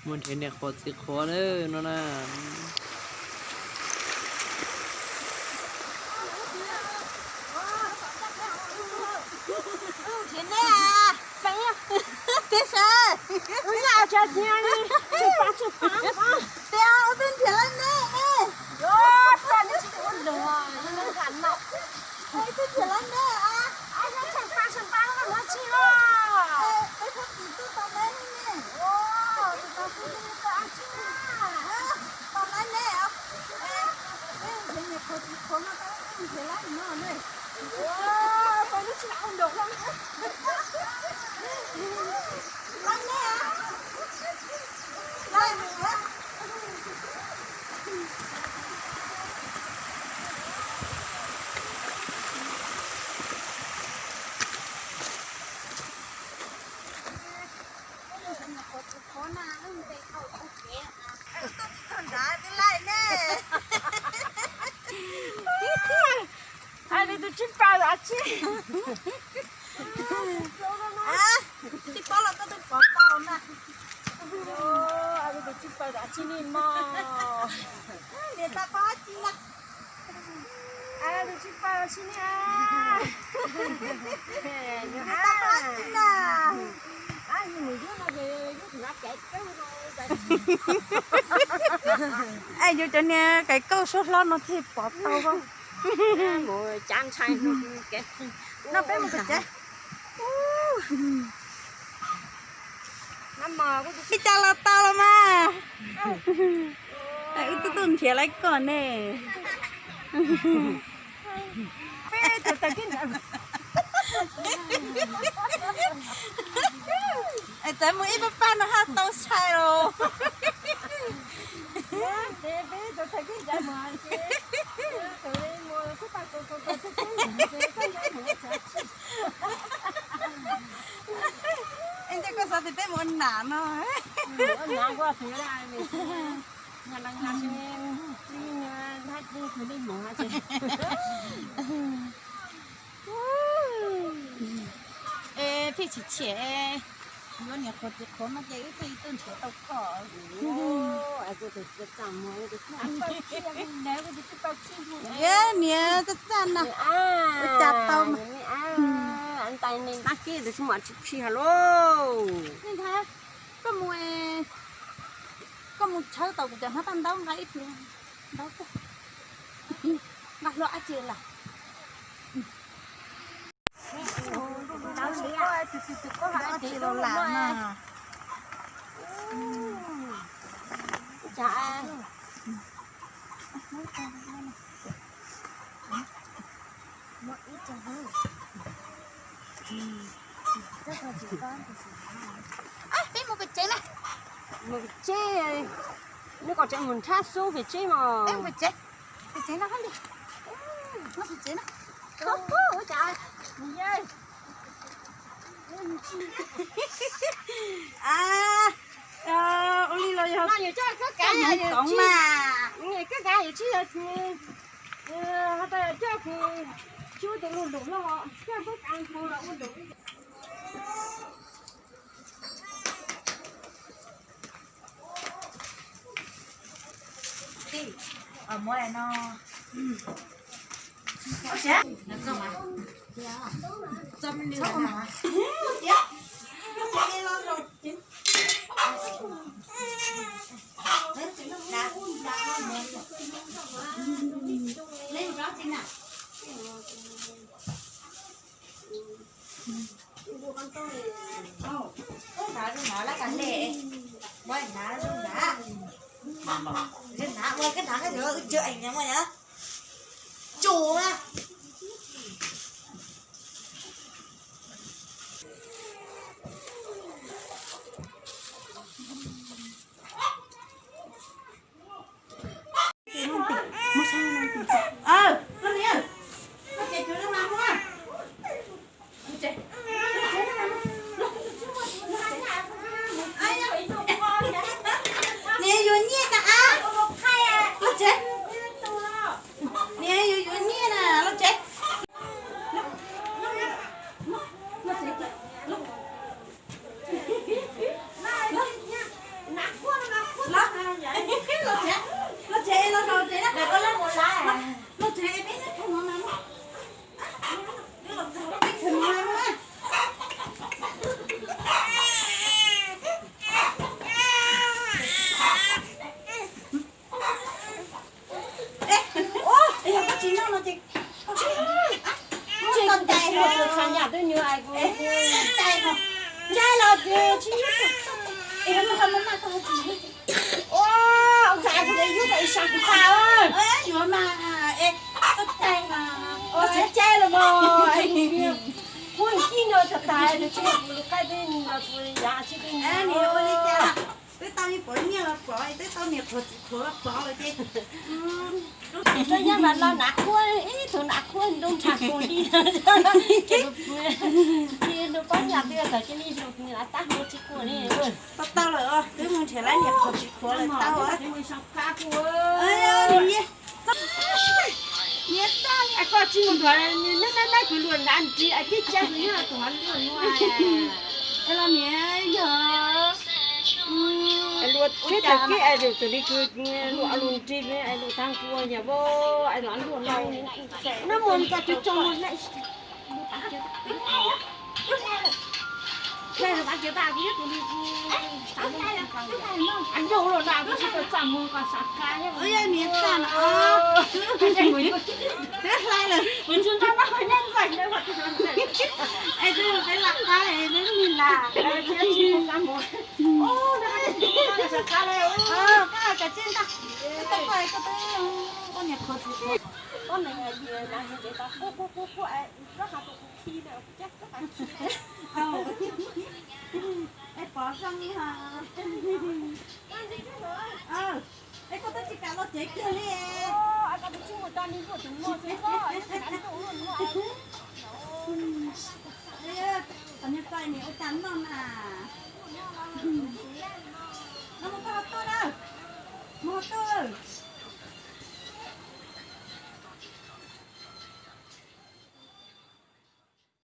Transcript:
Mus nrhiav niam qhuav txiv qhuav lawm no na. Nrhiav neb, tib sab, tias ua twb nrhiav lawm neb. Twb nrhiav lawm neb. Peb tsis tuaj tau neb ne. Tau neb ne. Peb nrhiav niam qhuav txiv qhuav no tau, peb nrhiav lawm no ne. Hais li tus tsib paug dab tsi? Tsis paub los koj twb pov tau na. Hais li tus tsib paug dab tsi ni mog? Niam tais paub dab tsi na? Tus tsib paug dab tsi ni? Niam tais paub dab tsi na? Yus mus yug no ces yug tsis nqa kev kauj no. Es yus cov niag kev kauj suab hlob no thiaj pov tau. Mus cav ntshai no peb mus pem tsev. Ib cas los tau los mas. Wb twb tuaj nrhiav lawv koj ne. Txawm mus ib pab pab no haj tau sai los. Es ntshe koj xav tias peb mus ua nam no. Es phij tsis chim, yuav niam qhuav txiv qhuav no ces wb thiaj li tuaj nrhiav tau koj. Niam txaj txaj na, ua cas tau. Koj mus, koj mus tshawb tau kuv cov hnab paj ntaub nqa ib pliag, ntaub, nqa hlua dab tsi lawm. Peb mus pem tsev na. Mus pem tsev, neb kom tsev mus nrhab xub pem tsev mos. Peb mus pem tsev, pem tsev no hab li. Mus pem tsev na. Ua li los yog koj kav mas. Koj kav yus tsis yog, has tas coj kuv tsis ua tus lus lus no, coj koj kav kuv los ua lus. Koj hnav zoo hnav lab kas hle, muab hnav zoo hnav. Zoo hnav ua koj hnav koj yuav wb tsw eem nyob muaj yom. Tsum na. Niam yuav nyiaj na. Los tsev. Niam yuav yuav nyiaj na, los tsev. Ua cas kuv yuav tau ib sab kuv tau yuav mas, es txoj cai mas ua txoj cai los mas, kuv kij no tag tag nws tsis yog kuv lub qaib tej no kuv yav tsis tej no. Twb tau me pov nyiaj los pov, twb tau niam qhuav txiv qhuav los pov lawm ces. Tus nyob mas los nav qhuab, ib tug nav qhuab nroo ntsha kuv li. Ces nws pob nyas twb txawm cia li hlub nws lawm tab mus tsis quaj li. Tau tau lawm, twb mus nrhiav lawv niam qhuav txiv qhuav lawm tau. Niam txaj, koj tsis mus nrhiav, neb neb neb kwv luag nav nrig es tib tsa nyob tus hov luaj nuav. Es los niam yog luag tsheb tag kib es tus li kwv luag lug nrig es lug tag kua yog vau es luag luaj no. Nab mus koj tsis tso na. Nyob los no kuv tsis tau txaj muag koj sav kab. Niam txaj, twb hlais lawm. Kuv tsis nrog neb nyob ntxaij, neb ua twb nyob ntxaij. Es twb peb lam qab es neb lig lam. Koj sav kab le, koj kav tsij ntag. Koj twb, koj niam qhuav txiv qhuav, koj niam qhuav txiv qhuav, koj niam qhuav txiv qhuav, koj has tus kuv khi na, kuv cab koj has khi. Es pov zoo li hos. Es koj twb tsis kam los tsev kiag li. Koj twb tsis mus tso li luaj tus muaj xwb koj. Qhov niag koj niam ua cas noj na. No mus koj ho tuaj na. Mus ho tuaj.